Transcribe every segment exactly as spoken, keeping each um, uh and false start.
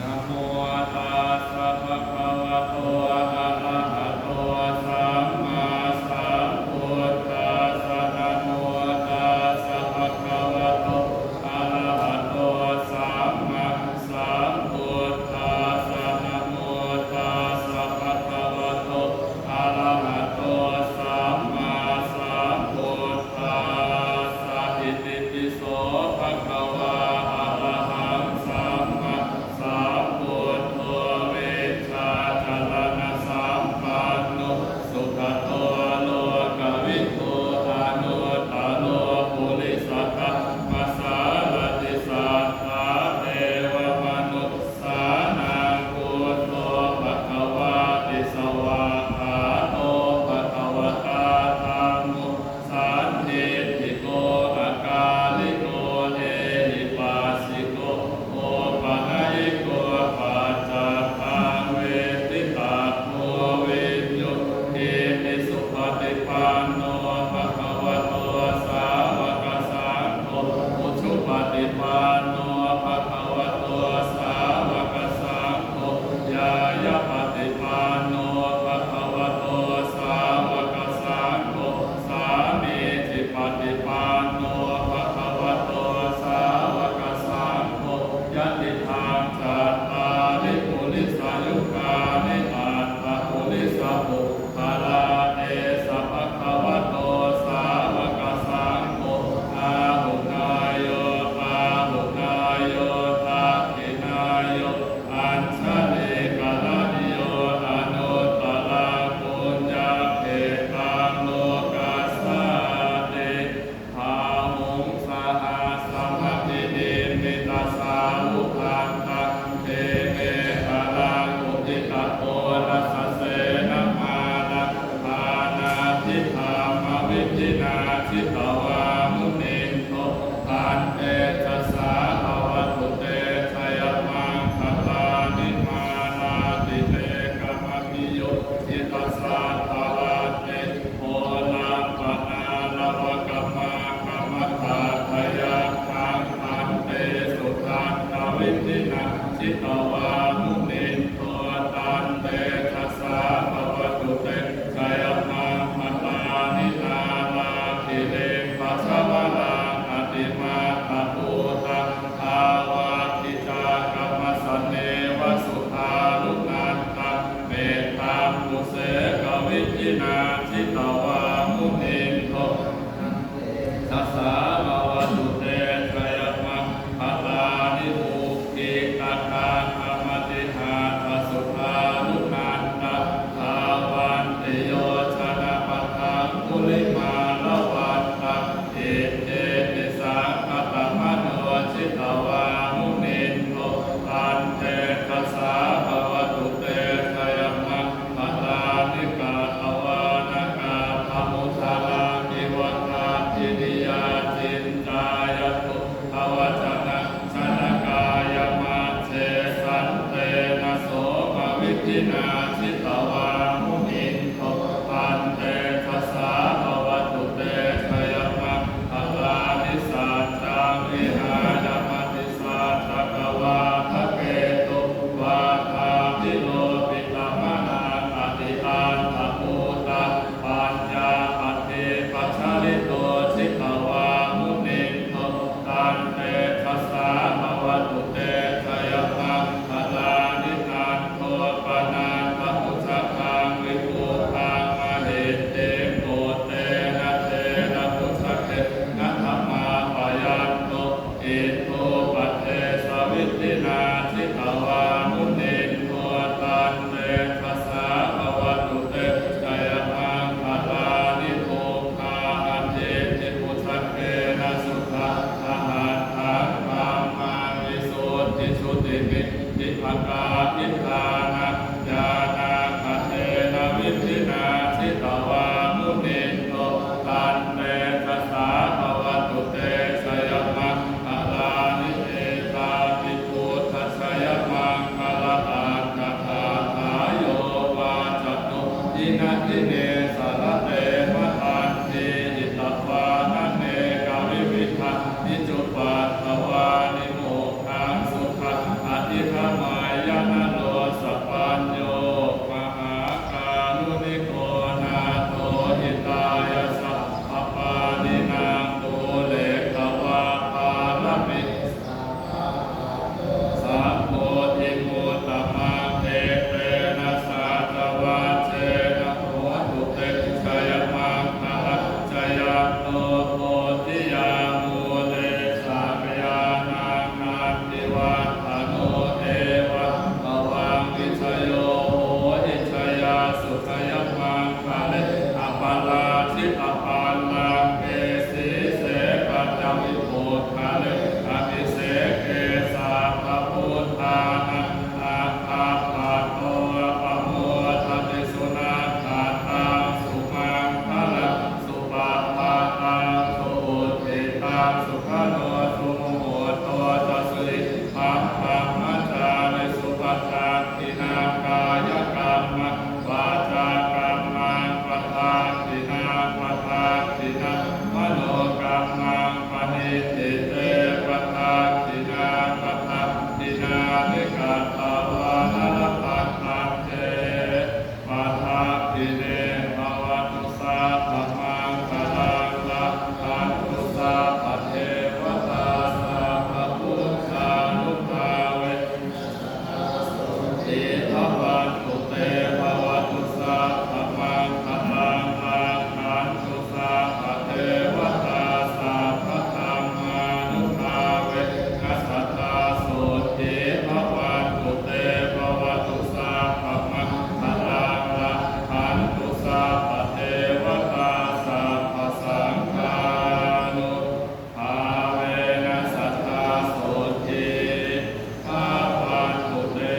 Namo tassa bhagavato arahato sammāsambuddhassa. Namo tassa bhagavato arahato sammāsambuddhassa. Namo tassa bhagavato arahato sammāsambuddhassa. Itipi so bhagavā arahaṃ sammāsambuddho vijjācaraṇasampanno sugato lokavidū anuttaro purisadammasārathi satthā devamanus sānaṃ buddho bhagavāti. Svākkhāto bhagavatā dhammo sandiṭṭhiko akāliko ehipassiko opanayiko paccattaṃ veditabbo viññūhīti. Supaṭipanno bhagavato sāvakasaṅgho, ujupaṭipanno bhagavato sāvakasaṅgho, ñāyapaṭipanno bhagavato sāvakasaṅgho, sāmīcipaṭipanno bhagavato sāvakasaṅgho, yadidaṃ cattāri purisayugāni aṭṭha purisapuggalā, esa bhagavato sāvakasaṅgho, āhuneyyo pāhuneyyo dakkhiṇeyyo añjalikaraṇīyo anuttaraṃ puññakkhettaṃ lokassāti. Bāhuṃ sahassamabhinimmitasāvudhantaṃ girimekhalaṃ uditaghorasasenamāraṃ dānādidhammavidhinā jitavā munindo tantejasā bhavatu te jayamaṅgalāni. Mārātirekamabhiyujjhitasabbarattiṃ ghorampanāḷavakamakkhamathaddhayakkhaṃ khantīsudantavidhinā jitavā munindo tantejasā bhavatu te jayamaṅgalāni. Nāḷāgiriṃ gajavaraṃ atimattabhūtaṃ dāvaggicakkamasanīva sudāruṇantaṃ mettambusekavidhinā jitavā munindo tantejasā bhavatu te jayamaṅgalāni. Ukkhittakhaggamatihatthasudāruṇantaṃ dhāvantiyojanapathaṅgulimālavantaṃ iddhībhisaṅkhatamano jitavā munindo tantejasā bhavatu te jayamaṅgalāni. Katvāna kaṭṭhamudaraṃ iva gabbhinīyā ciñcāya duṭṭhavacanaṃ janakāyamajjhe santena somavidhinā jitavā munindo tantejasā bhavatu te jayamaṅgalāni. Saccaṃ vihāya matisaccakavādaketuṃ vādābhiropitamanaṃ atiandhabhūtaṃ paññāpadīpajalito jitavā munindo tantejasā bhavatu te jayamaṅgalāni. Nandopanandabhujagaṃ vibudhaṃ mahiddhiṃ puttena therabhujagena damāpayanto iddhūpadesavidhinā jitavā munindo tantejasā bhavatu te jayamaṅgalāni. Duggāhadiṭṭhibhujagena sudaṭṭhahatthaṃ brahmaṃ visuddhijutimiddhibakābhidhānaṃ ñāṇāgadena vidhinā jitavā munindo tantejasā bhavatu te jayamaṅgalāni. Etāpi buddhajayamaṅgalaaṭṭhagāthā yo vācano dinadine sarate matandī hitvānanekavividhāni cupaddavāni mokkhaṃ sukhaṃ adhigameyya katvāna labhantatthe padakkhiṇe. Bhavatu sabbamaṅgalaṃ rakkhantu sabbadevatā sabbabuddhānubhāvena sadā sotthī bhavantu te. Bhavatu sabbamaṅgalaṃ rakkhantu sabbadevatā sabbadhammānubhāvena sadā sotthī bhavantu te. Bhavatu sabbamaṅgalaṃ rakkhantu sabbadevatā sabbasaṅghānubhāvena sadā sotthī bhavantu te.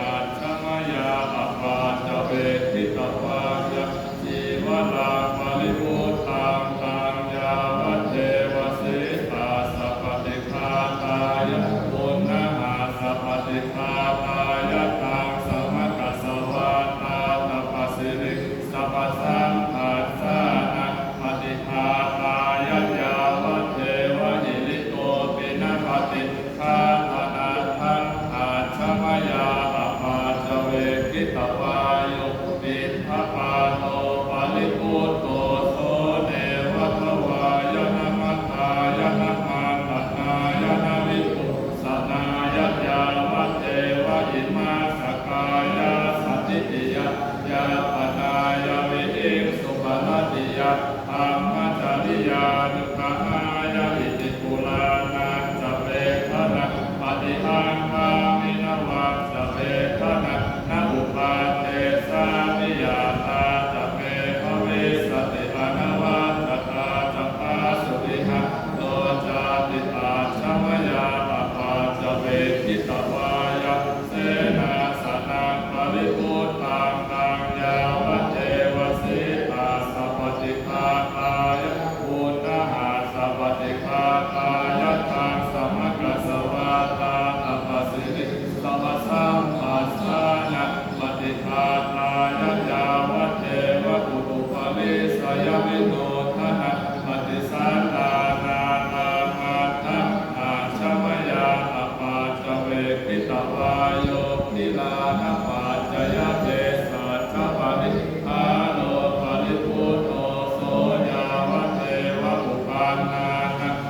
Ajja mayā apaccavekkhitvā yaṃ cīvaraṃ paribhuttaṃ taṃ yāvadeva sītassa paṭighātāya uṇhassa paṭighātāya taṃ samaggassa vātātapasiriṃsapasamphassānaṃ paṭighātāya yāvadeva hirikopinapaṭi ghātanatthaṃ. Ajja mayā apaccavekkhitvā yo piṇḍapāto paribhutto so neva davāya na madāya na maṇḍanāya na vibhūsanāya yāvadeva imassa kāyassa ṭhitiyā yāpanāya vihiṃsuparatiyā brahmacariyānuggahāya. Iti purāṇañca vedanaṃ paṭihaṅkhāmi navañca vedanaṃ na uppādessāmi yātrā ca me bhavissati anavajjatā ca phāsuvihāro cāti. Ajja mayā apaccavekkhitvā yaṃ senāsanaṃ paribhuttaṃ taṃ yāvadeva sītassa paṭighātāya uṇhassa paṭighātāya taṃ samaggassa vātātapasiriṃsapasamphassānaṃ paṭighātāya yāvadeva utuparissayavinodanaṃ paṭisallānārāmatthaṃ. Ajja mayā apaccavekkhitvā yo gilānapaccayabhesajjaparibhāro paribhutto so yāvadeva uppannānaṃ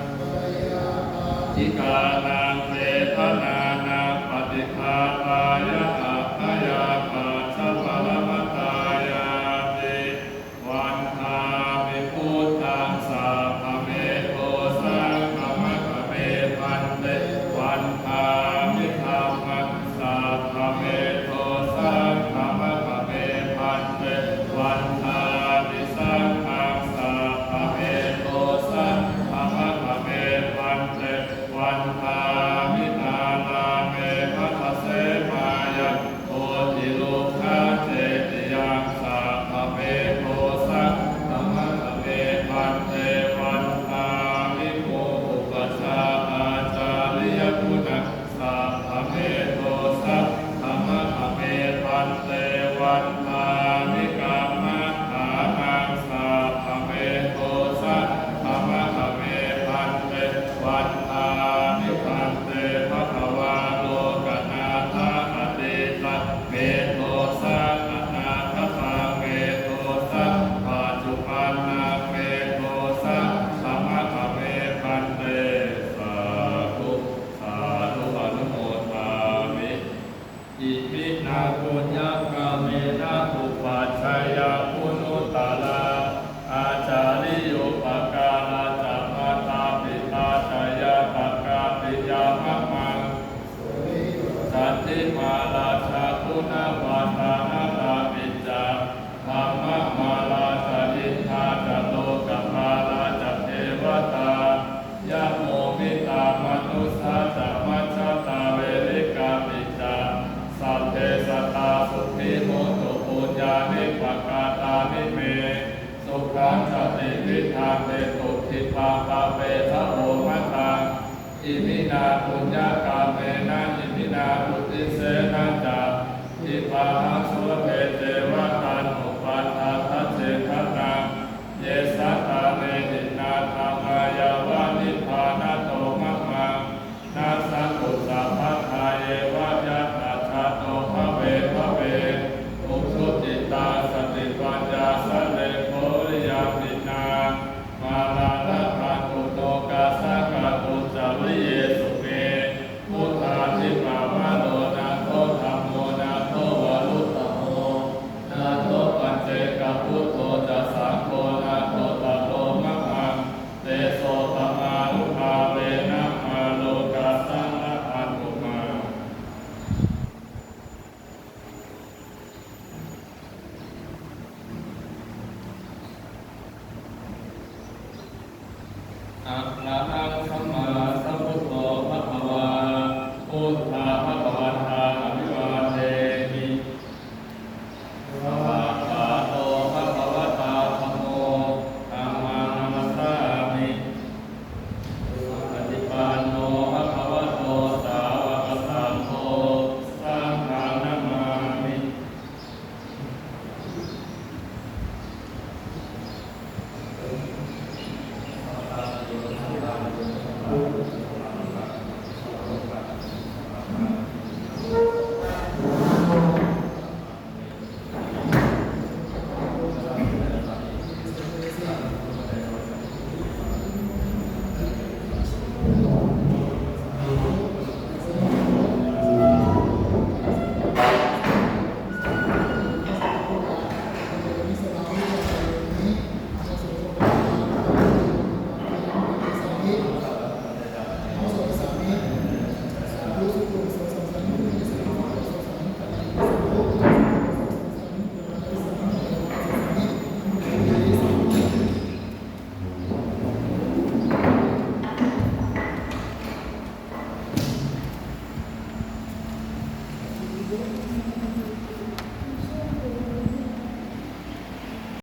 vedanānaṃ paṭighātāya abyāpajjhaparamatāyāti. Vandāmi buddhaṃ sabbameto saṅghaṃ rakkha me bhante. Vandāmi dhammaṃ sabbameto saṅghaṃ rakkha me bhante. Vandāmi saṅghaṃ sabbameto saṅghaṃ rakkha me bhante. Vandāmi nārāme matthase māyaṃ bodhirukkha cetiyaṃ sabbameto saṅghaṃ rakkha me bhante. Vandāmi guru upajjhāyācariyaguṇaṃ sabbameto saṅghaṃ rakkha me bhante. Vandāmi kammaṭṭhānaṃ sabbameto saṅghaṃ rakkha me bhante. Vandāmi bhante bhagavā lokanatham atītaṃ meto saṅghaṃ anāgataṃ meto saṅghaṃ paccuppannaṃ meto saṅghaṃ rakkha me bhante. Sādhu, sādhu, anumodāmi. Iminā puññakammena upajjhāyā guṇuttarā ācariyūpakārā ca mātā pitā ca ñātakā piyā mamaṃ suriyo candimā rājā guṇavantā narāpi ca brahmamārā ca indā ca lokapālā ca devatā yamo mittā manussā ca majjhattā verikāpi ca sabbe sattā sukhī hontu puññāni pakatāni me sukhañca tividhaṃ dentu khippaṃ pāpetha vo mataṃ. Iminā puññakammena iminā uddisena ca khippāhaṃ sulabhe ceva taṇhupādānachedanaṃ. Ye santāne hīnā dhammā yāva nibbānato mamaṃ nassantu sabbadā yeva Ujucittaṃ satipaññā sallekho viriyamhinā, mārā labhantu nokāsaṃ kātuñca viriyesu me. Buddhādhipavaro nātho, dhammo nātho varuttamo, nātho paccekabuddho ca, saṅgho nāthottaro mamaṃ. Tesottamānubhāvena mārokāsaṃ labhantu mā. Arahaṃ sammāsambuddho bhagavā, buddhaṃ bhagavantaṃ abhivādemi. Svākkhāto bhagavatā dhammo, dhammaṃ namassāmi. Supaṭipanno bhagavato sāvakasaṅgho, saṅghaṃ namāmi.